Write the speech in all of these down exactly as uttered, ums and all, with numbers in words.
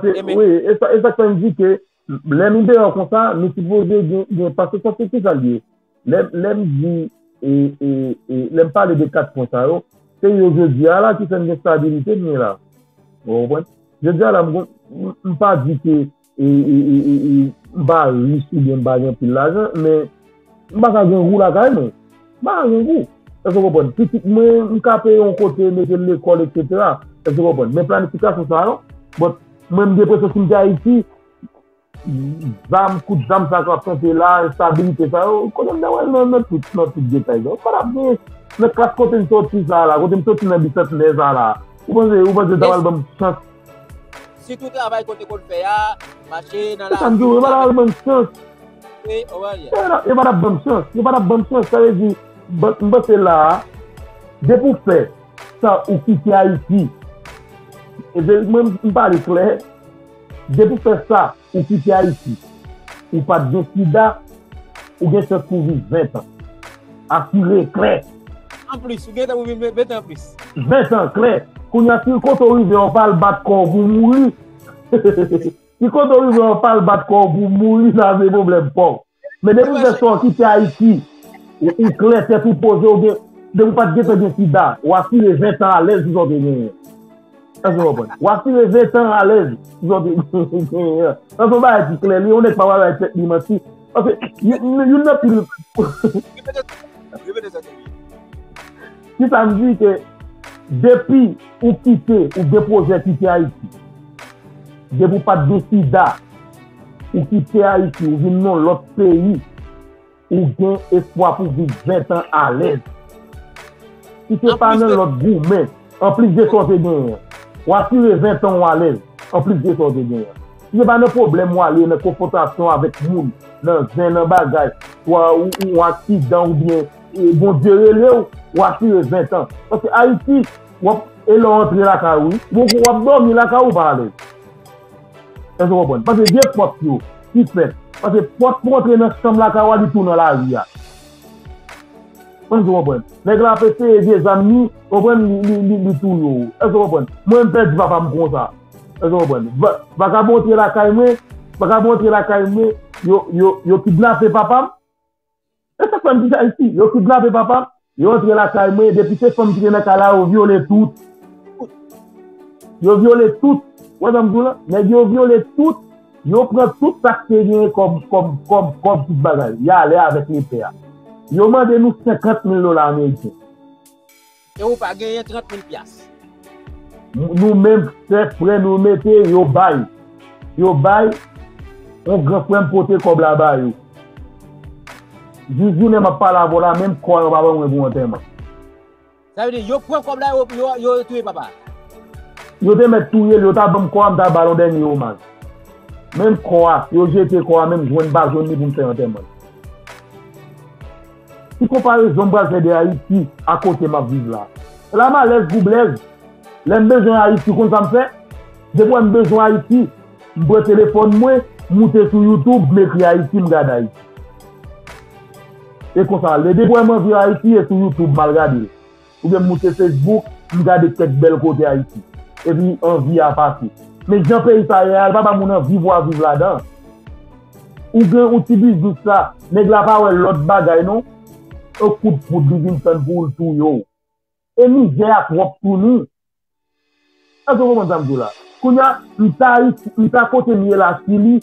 Wi, e sa, e sa k fè m di ke lè nou deyò konsa, nou sipoze gen, gen, paske sa se ki sa l ye. Lè, lè m di, e, e, e, lè m pale de kat pwen sa yo, se yo jodi a la ki fè m gen stabilite m ye la. Ou konprann? Jodi a la, m, m, m pa di ke, e, e, e, e, e, m pa rich oubyen m pa gen anpil lajan, men m pa ka gen gou lakay mwen. M pa ka gen gou. Èske w konprann? Pitit mwen, m ka peye yon kote, mete l lekòl, etsetera. Èske w konprann? Men planifikasyon sa yo, bon, mwen m gen enpresyon si m te Ayiti, zam, kout zam sa k ap chante la, enstabilite sa yo, kote m ta wè l nan, nan tout, nan tout detay sa yo. Pa t ap gen, nan klas kote m soti sa la, kote m soti nan bisantnè sa la. Ou panse, ou panse yo ta pral ban m chans? Sitou travay kote konn fè a, mache nan lari. Se sa m di w, yo pa t ap ban m chans. Wi, wi. Yo pa t ap, yo pa t ap ban m chans. Yo pa t ap ban m chans. Sa vle di, ban- m panse la a, depi w fè sa, ou kite Ayiti. E se, mwen, m pale klè, depi w fè sa, ou kite Ayiti. Ou pa t gen sida, ou gen chans pou w viv ven tan. Asire klè. Anplis, ou gen tan pou viv ven tan anplis. Ven tan, klè. Kounye a, si kote w rive, w pa al bat kò w pou w mouri. Si kote w rive, w pa al bat kò w pou w mouri, sa se pwoblèm pa w. Men depi w fè sa, w kite Ayiti, ou, ou klè, tèt ou poze, ou gen, depi w pa t gentan gen sida, w asire ven tan alèz sou sa w te genyen. Èske w konprann? W asire ven tan alèz sou sa w te genyen. Sa se yon bagay ki klè, li, yon nèg pa pral bay tèt li manti. Paske, youn, youn nan pil. Repete sa, repete sa, Thierry. Ki sa m di ke depi ou kite, ou gen pwojè kite Ayiti, depi w pa t gen sida, ou kite Ayiti, ou vin nan lòt peyi, ou gen espwa pou viv ven tan alèz. Si se pa nan lòt goumen, anplis de sa w te genyen an, w asire ven tan w alèz, anplis de sa w te genyen an. Si se pa nan pwoblèm w ale, nan konfwontasyon avèk moun, nan zen, nan bagay, swa ou, ou, ou aksidan oubyen, e, Bondye rele w, w asire ven tan. Paske Ayiti, w ap, e lè w antre lakay ou, wi, w, w ap dòmi lakay ou pa alèz. Èske w konprann? Paske gen pòt yo ki fèt. Paske pòt pou antre nan chanm lakay ou a, li tou nan lari a. Èske w konprann? Nèg la ap eseye vye zam li, konprann, li, li, li, li touye w. Èske w konprann? Mwen, m pèdi papa m konsa. Èske w konprann? Va- Vakabon antre lakay mwen, vakabon antre lakay mwen, yo, yo, yo kidnape papa m. E sa k fè m kite Ayiti. Yo kidnape papa m, yo antre lakay mwen, depi se fanm ki te nan kay la, yo vyole tout. Yo vyole tout. Ou wè sa m di w la? Nèg yo vyole tout. Yo pran tout sa k te genyen kòm, kòm, kòm, kòm tout bagay. Y ale avèk lepè a. Yo mande nou senkant mil dola ameriken. E ou pa genyen trant mil pyas. Nou menm, sèf frè nou mete, yo bay. Yo bay, yon gran frè m pote kòb la ba yo. Jis jounen m ap pale avè w la, menm kò a yo pa ban mwen pou antèman. Sa vle di, yo pran kòb la, yo, yo, yo touye papa. Yo te mèt touye l, yo ta ban m kò a, m ta ba l yon dènye omaj. Menm kò a, yo jete kò a, menm jwenn m pa jwenn li pou m fè antèman l. Ki konparezon m pral fè de Ayiti a kote m ap viv la? La m alèz gou blèz. Lè m bezwen Ayiti, ou konn sa m fè? Depi w wè m bezwen Ayiti, m pran telefòn mwen, m moute sou YouTube, m ekri Ayiti, m gade Ayiti. E konsa, lè depi w wè m anvi Ayiti, e sou YouTube, m al gade l. Oubyen m moute Facebook, m gade kèk bèl kote Ayiti. Epi anvi a pase. Men jan peyi sa ye a, l pa ba moun anvi pou w al viv ladan. Ou gen yon ti biznis la, nèg la pa wè lòt bagay non. Yon kout poud li vin tann pou l touye w. E mizè a twòp pou nou. Èske w konprann sa m di w la? Kounye a, m ta Ayiti, m ta kote m ye la Chili,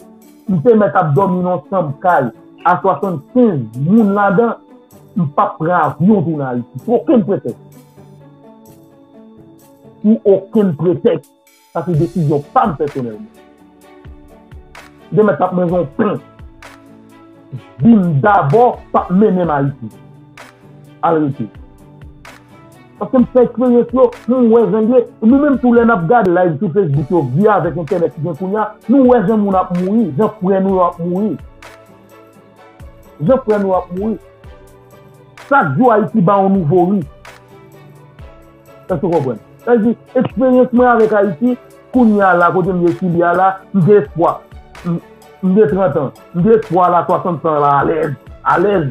m te mèt ap dòmi nan yon chanm kay a swasannkenz moun ladan, m p ap pran avyon tounen Ayiti. Sou okenn pretèks. Sou okenn pretèks. Sa se desizyon pa m pèsonèlman. M te mèt ap manje yon pen. Vi m dabò p ap mennen m Ayiti. Al rete. Paske m fè eksperyans yo, m wè jan l ye. Nou menm tou lè n ap gade live sou Facebook yo, vye avèk entènèt ki gen kounye a, nou wè jan moun ap mouri, jan frè nou yo ap mouri. Jan frè nou ap mouri. Chak jou Ayiti ba yon nouvo ri. Èske w konprann? Sa vle di, eksperyans mwen avèk Ayiti, kounye a la, kote m ye Chili a la, m gen espwa. M, m gen trant an. M gen espwa la, swasanntan la, alèz. Alèz.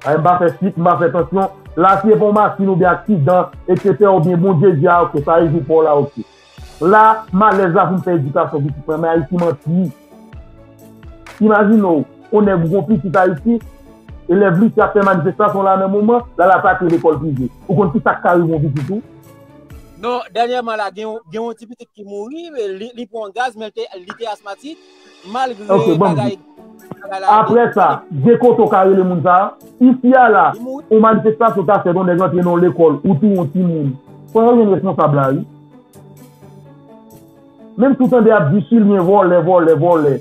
Ay, m pa fè sik, m pa fè tansyon. La, si e pa yon machin oubyen aksidan, etsetera, oubyen Bondye di a, oke, sa e jou pa w la, oke. La, m alèz la pou m fè edikasyon pitit mwen, men Ayiti manti. Imajine w, yon nèg ou gon pitit Ayiti, elèv lise ap fè manifestasyon la nan moman, l al atake lekòl prive. Ou konn ki sa k ka rive yon pitit ou? Non, dènyèman la, gen yon, gen yon ti pitit ki mouri, li, li pran gaz, men li te, li te asmatik, malgre Ok, bon, bagay, bagay la. Apre sa, gen kote w ka rele moun sa a. Isi a la, Li mouri. Yon manifestasyon ta fèt, yon nèg antre nan yon lekòl, ou touye yon timoun. Fò yo jwenn responsab la, wi. Menm si w tande y ap di Chilyen vòlè, vòlè, vòlè.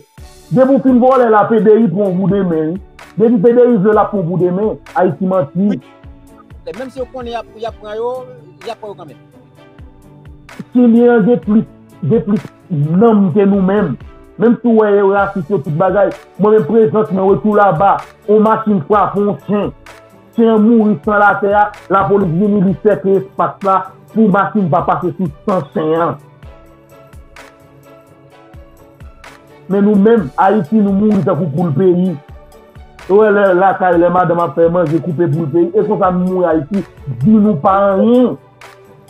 Depi w fin vòlè la, P D I pran w pou demen, wi. Depi P D I vle l ap pran w pou demen, Ayiti manti. Menm si yo konnen y ap, y ap pran yo, y ap pran yo kanmenm. Chilyen an gen plis, gen plis nanm ke nou menm. Menm si w wè yo rasis yo tout bagay, mwen menm prezans mwen Retour Là-Bas, yon machin frape yon chen. Chen an mouri san l atè a, lapolis vini li sèke espas la pou machin pa pase sou san chen an. Men nou menm, Ayiti, nou mouri tankou poul peyi. Ou wè lè lakay, lè madanm ap fè manje, koupe poul peyi. E konsa nou mouri Ayiti, di nou pa anyen.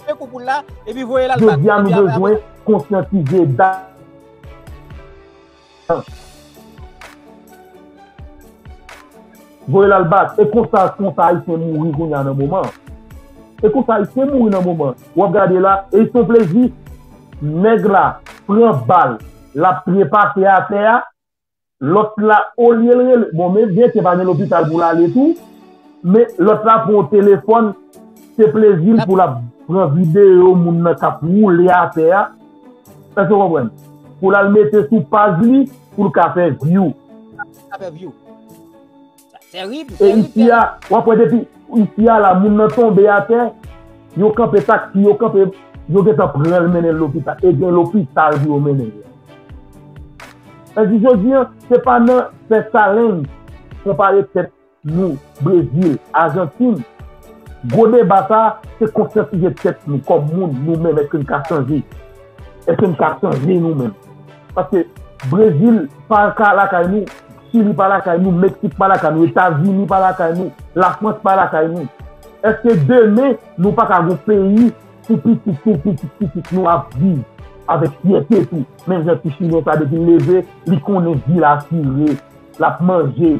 Koupe kou poul la, epi voye l al bat. Jodi a nou bezwen konsyantize dat. Voye l al bat. E konsa, konsa Ayisyen mouri kounye a nan moman. E konsa Ayisyen mouri nan moman. W ap gade la, e se yon plezi. Nèg la pran bal, l ap trepase atè a. Lòt la, olye l rele, bon, men byen ke pa gen lopital pou l ale tou, men lòt la pran yon telefòn, se plezi l pou l ap pran videyo moun nan k ap woule atè a. Èske w konprann? Pou l al mete sou paj li, pou l ka fè view. Ka fè view. Tèrib, E isi a, w ap wè depi isi a la, moun nan tonbe atè, yo kanpe taksi, yo kanpe, yo gentan pran l mennen l lopital. E gen lopital pou yo mennen l. Sa di jodi a, se pa nan fè challenge konpare tèt nou, Brezil, Ajantin. Gwo deba sa, se konsyantize tèt nou kòm moun, nou menm, èske n ka chanje? Èske n ka chanje nou menm? Paske Brezil pa ka lakay nou, Chili pa lakay nou, Meksik pa lakay nou, Etazini pa lakay nou, Lafrans pa lakay nou. Èske demen nou pa ka gon peyi pou pitit nou, pitit pitit nou ap viv avèk fyète tou? Menm jan ti chilyen sa depi l leve, li konnen vi l asire, l ap manje.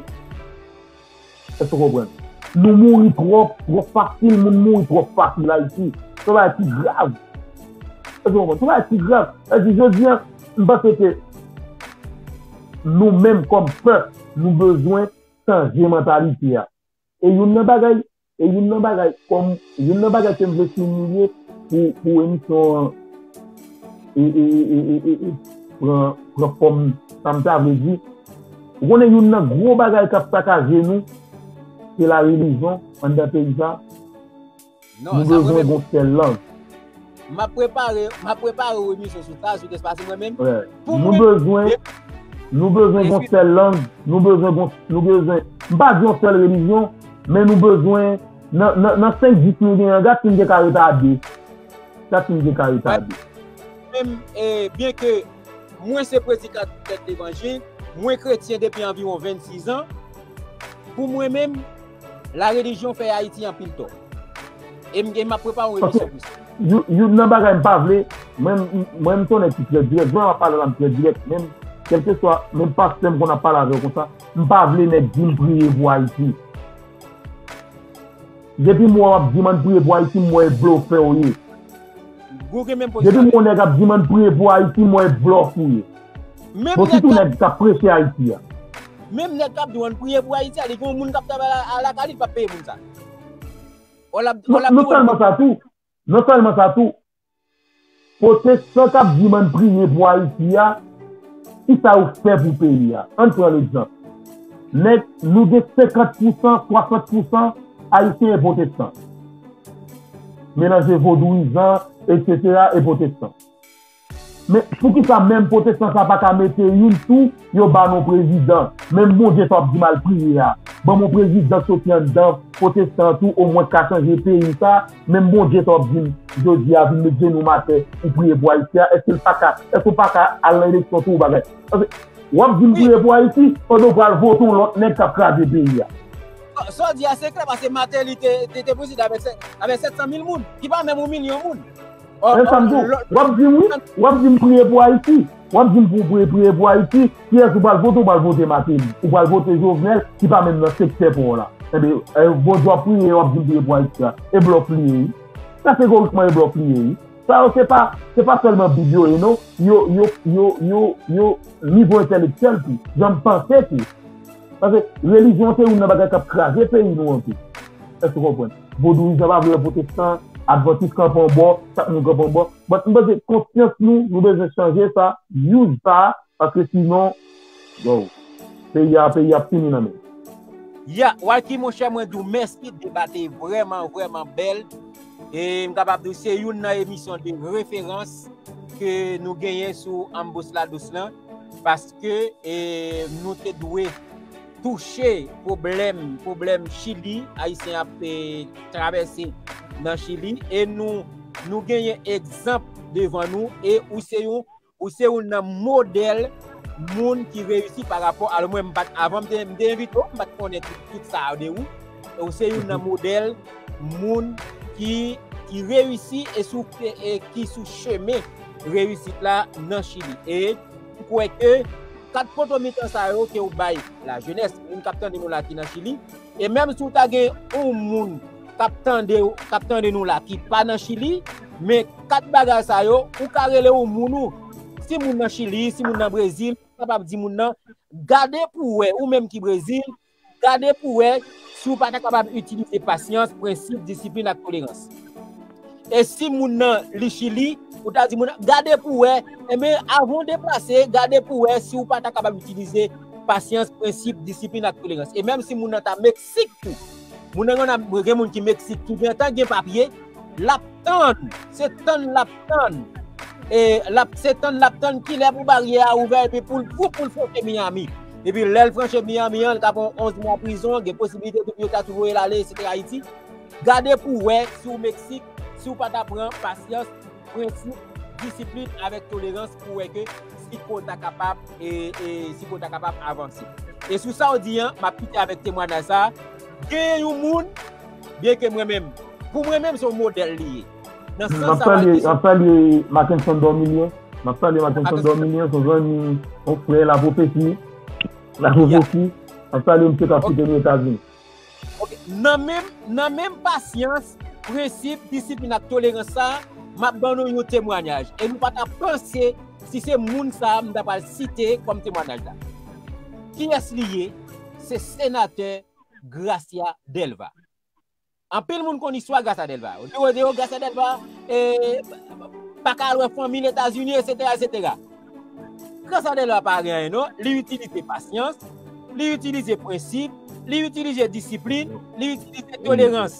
Èske w konprann? Nou mouri twòp, twòp fasil, moun mouri twòp fasil Ayiti. Se yon bagay ki grav. Èske w konprann? Se yon bagay ki grav. Sa di, jodi a, m panse ke nou menm kòm pèp, nou bezwen chanje mantalite a. E youn nan bagay, e youn nan bagay, kòm, youn nan bagay ke m vle souliye pou, pou emisyon an, e, e, e, e, e, e, pran, pran fòm sa m ta vle di. Ou konnen youn nan gwo bagay k ap sakaje nou, se la relijyon anndan peyi sa. Non, Nou sa mwen bezwen menm, gon sèl lang. m ap prepare, m ap prepare yon emisyon sou sa, sou tèks pase mwen menm. Wè. Pou Nou mwen, bezwen, nou bezwen gon sèl lang, nou bezwen gon, nou bezwen, m pa di yon sèl relijyon, men nou bezwen, nan, nan, nan senk dis nou genyen an, gad si n te ka ret a de. Gad si n te ka ret a de. Menm, e, byen ke mwen se predikatè levanjil, mwen kretyen depi anviwon vennsis an, pou mwen menm, la relijyon fè Ayiti anpil tò. E m, e m ap prepare yon emisyon pou sa. Youn, youn nan bagay m pa vle, mwen, mwen m se yon nèg ki trè dirèk, jan w ap pale la m trè dirèk, menm, kèlkeswa, menm pastè m konn ap pale avè w konsa, m pa vle nèg di m priye pou Ayiti. Depi m wè w ap di m ann priye pou Ayiti, m wè e blofè w ye. Ou gen menm Depi pozisyon. m wè yon nèg ap di m ann priye pou Ayiti, m wè e blòf ou ye. Menm Bon, nèg sitou k ap, nèg k ap preche Ayiti a. menm nèg k ap di w ann priye pou Ayiti a, li gen yon moun k ap travay a, a lakay li, li p ap peye moun sa. Ou l ap, ou Non, l ap non di w ann sèlman sa tou, non sèlman sa tou, pwotestan k ap di m ann priye pou Ayiti a, ki sa yo fè pou peyi a? Ann pran legzanp. Nèg, nou gen senkant pousan, swasant pousan Ayisyen e pwotestan. Melanje vodouyizan, etsetera, e pwotestan. Men poukisa menm pwotestan sa pa ka mete youn tou, yo ba nou prezidan? Menm Bondye sa w ap di m al priye a, ban m yon prezidan k soti anndan pwotestan tou, omwen k ka chanje peyi sa. Menm Bondye sa w ap di m jodi a vin met jenou m atè pou priye pou Ayiti a, èske l pa ka, èske w pa ka al nan eleksyon tou ou bagay? Paske w ap di m priye pou Ayiti, pandan w pral vote yon lòt nèg k ap kraze peyi a. Sa w di a se klè, paske Martelly te, te, te prezidan avèk sèt, avèk sèt san mil moun, ki pa menm yon milyon moun. E sa m di w, w ap di m wi, w ap di m priye pou Ayiti. W ap di m pou priye, priye pou Ayiti. Kiyès ou pral vote? Ou pral vote Martelly. Ou pral vote Jovenel, ki pa menm nan sektè pa w la. Ebyen, e, Bondye w ap priye, w ap di m priye pou Ayiti a. E blòf li ye, wi. Kategorikman, e blòf li ye, wi. Sa yo, se pa, se pa sèlman Bib yo ye, non. Yo, yo, yo, yo, yo, nivo entèlektyèl tou. Jan m panse tou. Paske relijyon se youn nan bagay k ap kraze peyi nou an tou. Èske w konprann? Vodouyizan pa vle wè pwotestan, advantis kanpe yon bò, chak moun kanpe yon bò. But m panse konsyans nou, nou bezwen chanje sa, use sa, paske sinon, yo, peyi a, peyi a ap fini nan men. Ya, Walky, monchè, mwen di w mèsi, deba te vrèman, vrèman bèl. E m kapab di w se youn nan emisyon de referans ke nou genyen sou Anbous Ladous lan, paske, e, nou te dwe touche pwoblèm, pwoblèm Chili, Ayisyen ap, e, travèse nan Chili, e nou, nou genyen egzanp devan nou, e ou se yon, ou se youn nan modèl moun ki reyisi pa rapò, alò mwen, m pa t, avan m te, m te envite w, m pa t konnen tout, tout sa de ou. E ou se youn nan modèl moun ki, ki reyisi e sou, e, e ki sou chemen reyisit la nan Chili. E m kwè ke kat poto mitan sa yo ke w bay lajenès, moun k ap tande nou la ki nan Chili, e menm si w ta gen yon moun k ap tande, k ap tande nou la ki pa nan Chili, men kat bagay sa yo, ou ka rele yon moun ou. Si moun nan Chili, si moun nan Brezil, ou kapab di moun nan, gade pou w wè, ou menm ki Brezil, gade pou w wè si w pa ta kapab itilize pasyans, prensip, disiplin ak tolerans. E si moun nan li Chili, ou ta di moun nan, gade pou w wè, enben, avan w deplase, gade pou w wè si w pa ta kapab itilize pasyans, prensip, disiplin ak tolerans. E menm si moun nan ta Meksik tou, moun nan gen, gen moun ki Meksik ki gentan gen papye, l ap tann, se tann l ap tann. E l ap, se tann l ap tann kilè pou baryè a ouvè epi pou l, pou, pou l franchi Miami. Epi lè l franchi Miami an, l ka pran onz mwa prizon, gen posibilite tou pou yo ta tou voye l ale, etsetera Ayiti. Gade pou w wè si w Meksik, si w pa ta pran pasyans, prensip, disiplin avèk tolerans pou w wè ke si ke w ta kapab, e, e si ke w ta kapab avanse. E sou sa w di an, m ap kite avèk temwanyaj sa a. Gen yon moun, byenke mwen menm, pou mwen menm, se yon modèl li ye. Nan sans sa, m ap salye, m ap salye Mackenson Dormilien. M ap salye Mackenson Dormilien, se yon zanmi, yon frè, lapwofesi. Lapwofesi. M ap salye misye k ap koute nou Etazini. Ok. Nan menm, nan menm pasyans, prensip, disiplin ak tolerans sa, m ap ban nou yon temwanyaj. E nou pa ta panse si se moun sa a m ta pral site kòm temwanyaj la. Kiyès li ye? Se senatè Gracia Delva. Anpil moun konn istwa Gracia Delva. Yo di, yo di, yo, Gracia Delva, e, pa ka al wè fanmi l Etazini, etsetera, etsetera. Gracia Delva pa gen anyen, non. Li itilize pasyans, li itilize prensip, li itilize disiplin, li itilize tolerans.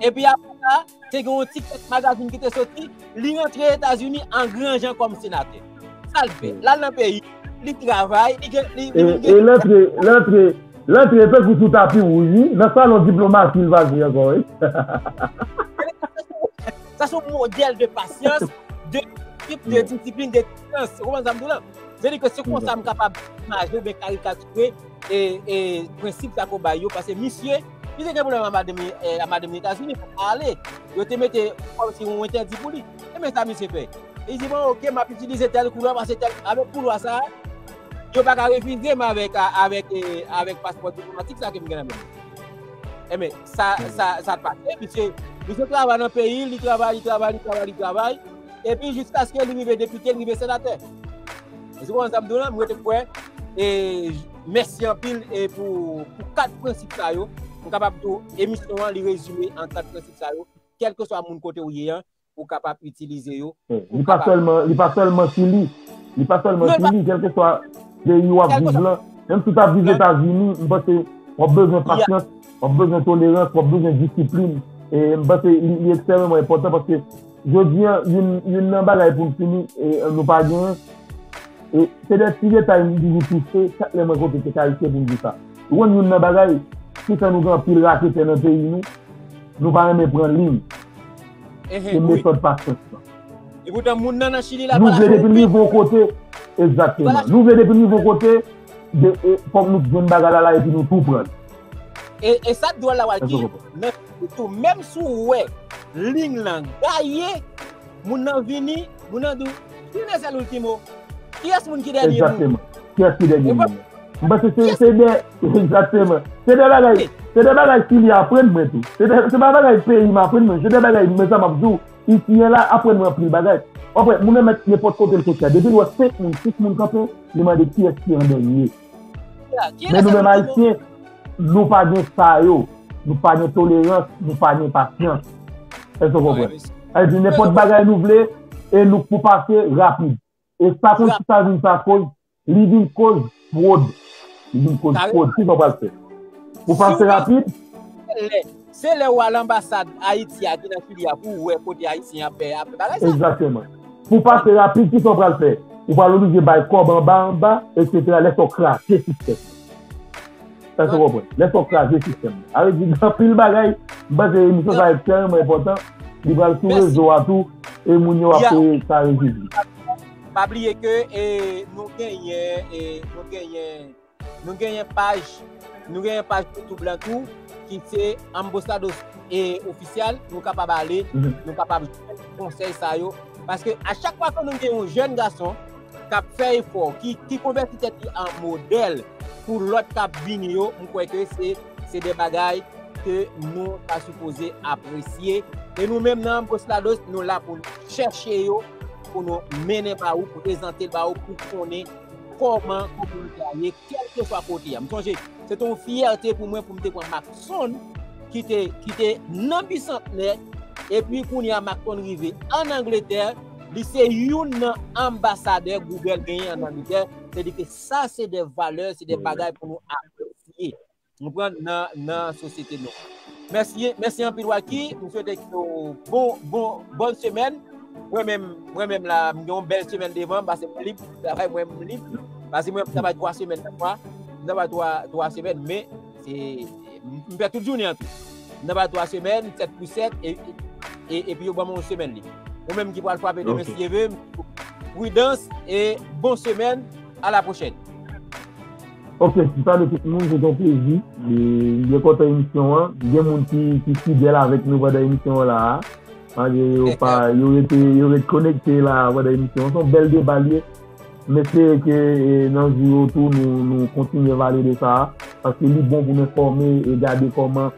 Epi apre sa, te gen yon ti kèk magazin ki te soti, li rantre Etazini an gran jan kòm senatè. Sa l fè? L al nan peyi, li travay, li gen, li, li vin gen. E l antre, l antre, l antre tankou sou tapi wouj, wi. Nan salon diplomasi l pase ankò, wi. Sa se yon modèl de pasyans, de prensip, de disiplin, de tolerans. Ou konprann sa m di w la? Vle di ke se konsa m kapab imaje oubyen karikatire e, e prensip sa ke w bay yo, paske misye, li te gen pwoblèm a madanm li, e, a madanm li Etazini, pou ale, yo te mete kòmsi yon entèdi pou li. E men sa misye fè. Li di, bon, ok, m ap itilize tèl koulè, paske tèl, avèk koulè sa, yo pa ka refize m avèk, avèk, e, avèk paspò diplomatik sa ke m gen nan men m. E men, sa, sa, sa t pase, misye, misye travay nan peyi l, li travay, li travay, li travay, li travay. Epi jiskaske li rive depite, li rive senatè. Èske w konprann sa m di w lan? M rete kwè, e, mèsi anpil, e, pou, pou kat prensip sa yo. M kapab di w, emisyon an, li rezime an kat prensip sa yo. Kèlkeswa moun kote w ye an, ou kapab itilize yo. Li pa sèlman, li pa sèlman Chili. Li pa sèlman Chili, kèlkeswa peyi w ap viv lan. Menm si w t ap viv Etazini, m panse w ap bezwen pasyans, w ap bezwen tolerans, w ap bezwen disiplin. E m panse li, li ekstrèmeman enpòtan paske jodi a, youn, youn nan bagay pou n fini, e, nou pa genyen, e se de ti detay m toujou touche, chak lè mwen kontre kèk Ayisyen pou m di sa. Ou konn youn nan bagay, toutan nou gen anpil raketè nan peyi nou, nou pa renmen pran liy. Se metòd pasyans lan. E poutan moun nan nan Chili la pa la. Nou vle depi n rive yon kote, egzakteman. Nou vle depi n rive yon kote, de, e, fòk nou jwenn bagay la la epi nou tou pran l. E, e sa k dwòl la, Walky, nan tou, menm si w wè liy lan gaye, Moun nan vini, moun nan di w, "Kiyès El Ultimo? Kiyès moun ki dènye moun?" Egzakteman. Kiyès ki dènye moun? M panse se de, egzakteman. Se de bagay, se de bagay Chili aprann mwen tou. Se de, se pa bagay peyi m aprann mwen, se de bagay mwen sa m ap di w, Ayisyen la aprann mwen anpil bagay. W ap wè, moun nan mèt nenpòt kote l soti a. Depi l wè senk moun, sis moun kanpe, li mande kiyès ki an dènye. Men nou menm Ayisyen, nou pa gen sa yo. Nou pa gen tolerans, nou pa gen pasyans. Èske w konprann? Sa vle di nenpòt bagay nou vle, e nou pou pase rapid. E sa konn sa vin sa koz, li vin koz fwod. Li vin koz fwod. Kisa w pral fè? Ou pase rapid? Se lè w al anbasad Ayiti a ki nan Chili a pou w wè kote Ayisyen ap fè ap fè bagay sa. Egzakteman. Pou pase rapid, kisa w pral fè? Ou pral oblije bay kòb anba anba, etsetera. Lè sa w kraze sistèm nan. Èske w konprann? Lè sa w kraze sistèm nan. Sa vle di gen anpil bagay, m panse emisyon sa a ekstrèmeman enpòtan. Li pral sou rezo a tou, e moun yo ap ka rejwi. Pa bliye ke e, nou genyen e, nou genyen nou genyen paj nou genyen paj YouTube lan tou ki se Ambossados e ofisyal, nou kapab ale, nou kapab jwenn konsèy sa yo paske a chak fwa ke nou gen yon jèn gason k ap fè efò, ki ki konvèti tèt li an modèl pou lòt k ap vini yo, m kwè ke se se de bagay ke nou ta sipoze apresye. E nou menm nan Ambossados, nou la pou nou chèche yo, pou nou mennen ba ou, prezante l ba ou, pou konnen kòman kominote a ye, kèlkeswa kote a. M sonje, se te yon fyète pou mwen pou m te pran Maxon, ki te, ki te nan Bisantnè, epi kounye a Maxon rive ann Angletè, li se youn nan anbasadè Google genyen ann Angletè, se di ke sa se de valè, se de bagay pou nou apresye. Nou pran nan nan sosyete nou. Mèsi, mèsi anpil Waky, m swete ke w bon bon bòn semèn. Mwen menm mwen menm la m gen yon bèl semèn devan m pase mwen lib, travay mwen m lib. Pase mwen m travay twa semèn nan mwa, m travay twa twa semèn men se m fè tout jounen an tou. M travay twa semèn, sèt pou sèt e, e, epi yo ban mwen yon semèn lib. Ou menm ki pral frape demen si Dye vle, pridans e bon semèn. A la pwochèn. Ok, m salye tout moun, se te yon plezi. M byen kontan emisyon an. Gen moun ki, ki fidèl avèk nou pandan emisyon an la a. Malgre yo pa, yo rete, yo ret konekte la a pandan emisyon an. Se yon bèl deba l ye. M espere ke e, nan jou yo tou, nou, nou kontinye pale de sa a. Paske li bon pou nou enfòme e gade kòman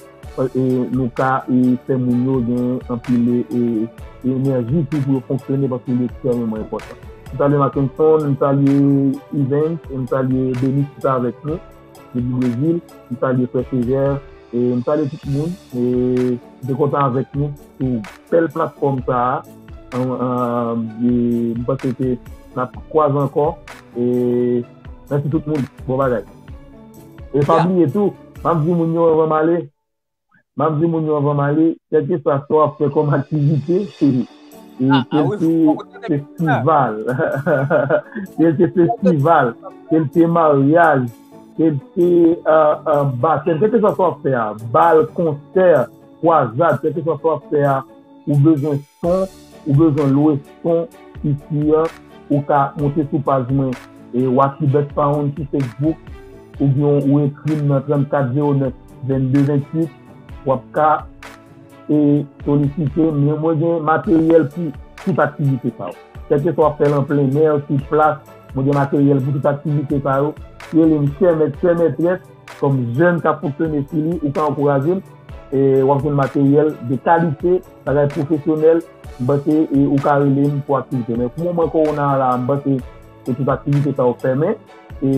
e, nou ka e, fè moun yo gen anpil e, e, enèji tou pou yo fonksyone paske li ekstrèmeman enpòtan. M salye Mackenson, m salye Evans, m salye Denis ki ta avèk nou depi Brezil, m salye frè Sever, e m salye tout moun e, ki te kontan avèk nou sou bèl platfòm sa a. An, an, e, m panse ke n ap kwaze ankò. E, mèsi tout moun. Bon bagay. E pa bliye tou, m ap di moun yo anvan m ale, M ap di moun yo anvan m ale, kèlkeswa sa w ap fè kòm aktivite, e, e, ke l te festival, ke l te festival, ke l te maryaj, ke l te batèm, kèlkeswa sa w ap fè a, bal, konsè, kwazad, kèlkeswa sa w ap fè a, ou bezwen son, ou bezwen lwe son isi a, ou ka monte sou paj mwen e Wacky Best Sound sou Facebook, oubyen ou ekri m nan trannkat zewo nèf vennde venntuit, w ap ka e solisite m. Mwen gen materyèl pou tout aktivite sa yo. Kèlkeswa w ap fè l an plen mè, sou plas, mwen gen materyèl pou tout aktivite sa yo. Rele m chè mèt, chè mètrès, kòm jèn k ap fonksyone sou li, ou ka ankouraje m. E w ap jwenn materyèl de kalite, bagay pwofesyonèl. M panse e ou ka rele m pou aktivite. Men pou moman kowona an la a, m panse e tout aktivite sa yo fèmen, e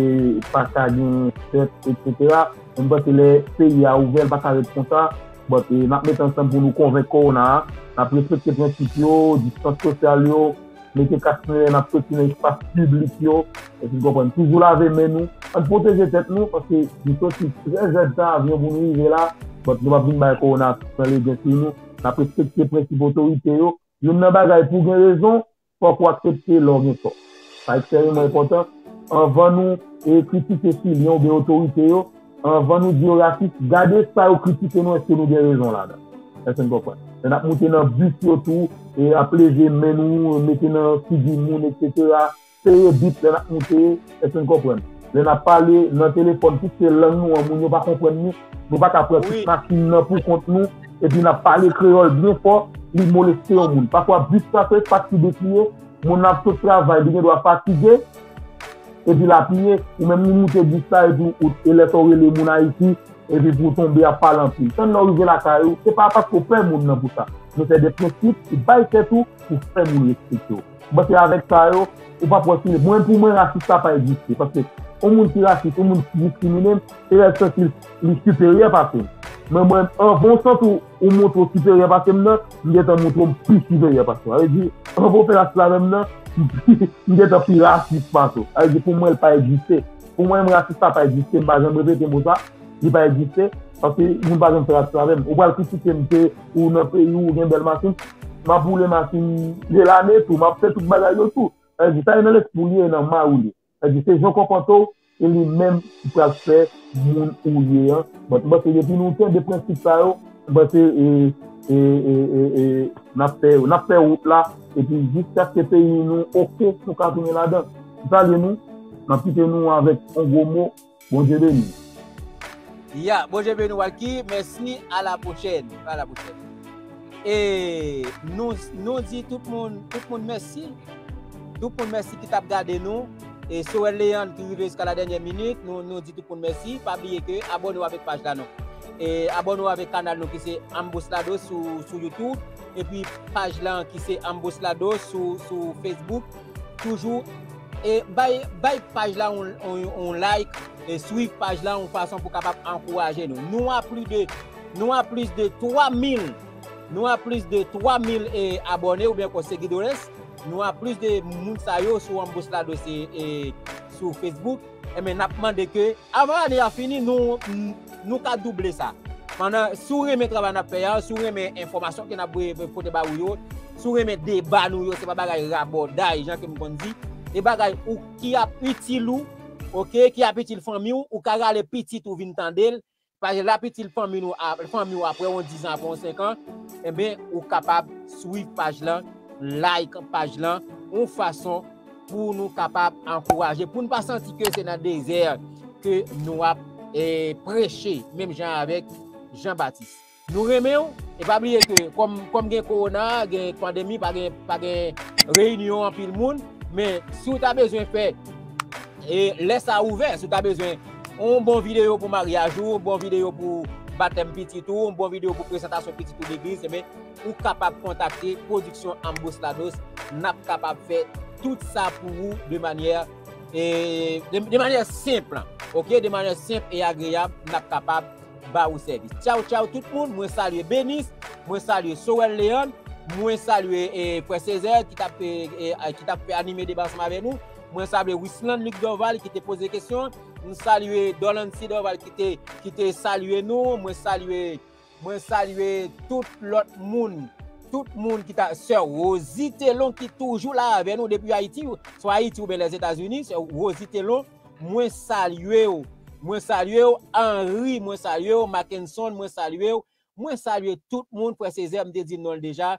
pa ka gen fèt, etsetera. Men m panse lè peyi a ouvè, l pa ka ret konsa. But e n ap met ansanm pou nou konvenk kowona a. N ap respekte prensip yo, distans sosyal yo, mete kas nan lè n ap soti nan espas piblik yo. Èske n konprann? Toujou lave men nou. Ann pwoteje tèt nou, paske nou soti trè zèdtan avyon pou nou rive la. But nou p ap vin bay kowona nan legen sou nou. N ap respekte prensip otorite yo. Youn nan bagay, pou w gen rezon, fòk ou aksepte lè w gen tò. Sa ekstrèmeman enpòtan. Anvan nou e kritike Chilyen oubyen otorite yo, anvan nou di yo rasis, gade sa yo kritike nou, èske nou gen rezon ladan? Èske n konprann? Lè n ap moute nan bis yo tou, e ap leve men nou, mete nan figi moun, etsetera. Sere bip lè n ap moute, èske n konprann? Lè n ap pale nan telefòn, piske lang nou an, moun yo pa konprann nou, nou pa ka pran tout machin nan pou kont nou, epi n ap pale kreyòl byen fò, li moleste yon moun. Pafwa bis sa se fatige ki ye, moun nan ap sot travay, li gen dwa fatige, epi l apiye, ou menm ou moute bis la, epi ou, e lè sa w rele moun Ayiti, epi pou w tonbe ap pale anpil. Tann lè w rive lakay ou, se pa paske w pè moun nan pou sa, men se de prensip ou bay tèt ou pou fè moun respekte w. Mwen panse avèk sa yo, ou p ap wè si mwen, pou mwen, rasis la pa egziste. Paske yon moun ki rasis, yon moun ki diskrimine m, se lè l santi li siperyè pase m. Men mwen, anvan w santi w, ou montre w siperyè pase m nan, m gentan montre w m pi siperyè pase w. Sa vle di, anvan w fè rasis la avè m nan, m gentan pi rasis pase w. Sa vle di, pou mwen, l pa egziste. Pou mwen menm, rasis la pa egziste, m pa janm repete mo sa, li pa egziste, paske moun pa janm fè rasis la avè m. Ou pral kritike m ke ou nan peyi w, ou gen bèl machin, m ap woule machin de lane tou, m ap fè tout bagay yo tou. Sa vle di, sa e nan lespri w li ye, nan may ou li ye. Sa vle di, se jan w konpòte w, e li menm ki pral fè moun ou ye an. Bon, m panse depi nou kenbe prensip sa yo, m panse, e, e, e, e, e, n ap fè, n ap fè wout la, epi jiskaske peyi nou oke, nou ka tounen ladan. M salye nou, m ap kite nou avèk yon gwo mo, Bondye beni. Ya, Bondye beni Walky, mèsi, a la pwochèn, a la pwochèn. E nou, nou di tout moun, tout moun mèsi. Tout moun mèsi ki t ap gade nou. E Sorel Leandre ki rive jiska la dènyè minit, nou, nou di tout moun mèsi. Pa bliye ke abòne w avèk paj la non. E abòne w avèk kanal nou ki se Ambos Lados sou, sou YouTube. Epi paj la ki se Ambos Lados sou, sou Facebook. Toujou, e bay, bay paj la yon, yon, yon like, e swiv paj la yon fason pou kapab ankouraje nou. Nou a plis de, nou a plis de twa mil, nou a plis de twa mil, e, abòne oubyen ankò seguidores. Nou a plis de moun sa yo sou Ambos Lados, e, e, sou Facebook. Enben, n ap mande ke, avan ane a fini, nou, nou ka double sa. Pandan, si w renmen travay n ap fè a, si w renmen enfòmasyon ke n ap voye, pote ba ou yo, si w renmen deba nou yo, se pa bagay rabòday, jan ke m konn di, e bagay ou, ki ap itil ou, oke, ki ap itil fanmi w, ou ka rale pitit ou vin tande l, paske l ap itil fanmi nou, a, fanmi w apre yon diz an, apre yon senk an, enben, ou kapab swiv paj lan, like paj lan, yon fason pou nou kapab ankouraje, pou n pa santi ke se nan dezè ke nou ap, e, preche, menm jan avèk Jan Batis. Nou renmen w, e pa bliye ke kòm, kòm gen kowona, gen pandemi, pa gen, pa gen reyinyon anpil moun, men si w ta bezwen fè, e lè sa ouvè, si w ta bezwen yon bon videyo pou maryaj ou, yon bon videyo pou batèm pitit ou, yon bon videyo pou prezantasyon pitit ou legliz, enben, ou kapab kontakte Pwodiksyon Ambos Lados. N ap kapab fè tout sa pou ou de manyè, e, de, de manyè senp, oke, de manyè senp e agreyab, n ap kapab ba ou sèvis. Tchaw, tchaw tout moun, mwen salye Benis, mwen salye Sorel Leandre, mwen salye, e, frè Césaire ki t ap, e, e, ki t ap fè anime deba ansanm avè nou, mwen salye Wisland Luc Dorval ki te poze kesyon, mwen salye Dolancy Dorval ki te, ki te salye nou, mwen salye, mwen salye tout lòt moun, tout moun ki ta, sè Rosie Telon ki toujou la avè nou depi Ayiti, swa Ayiti oubyen Lèzetazini, sè Rosie Telon, mwen salye w. Mwen salye w, Henry, mwen salye w, Mackenson, mwen salye w. Mwen salye tout moun, frè Césaire, m te di non l deja.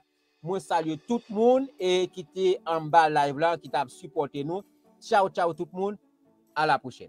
Mwen salye tout moun e ki te anba live la, ki t ap sipòte nou. Tchaw, tchaw tout moun. A la pwochèn.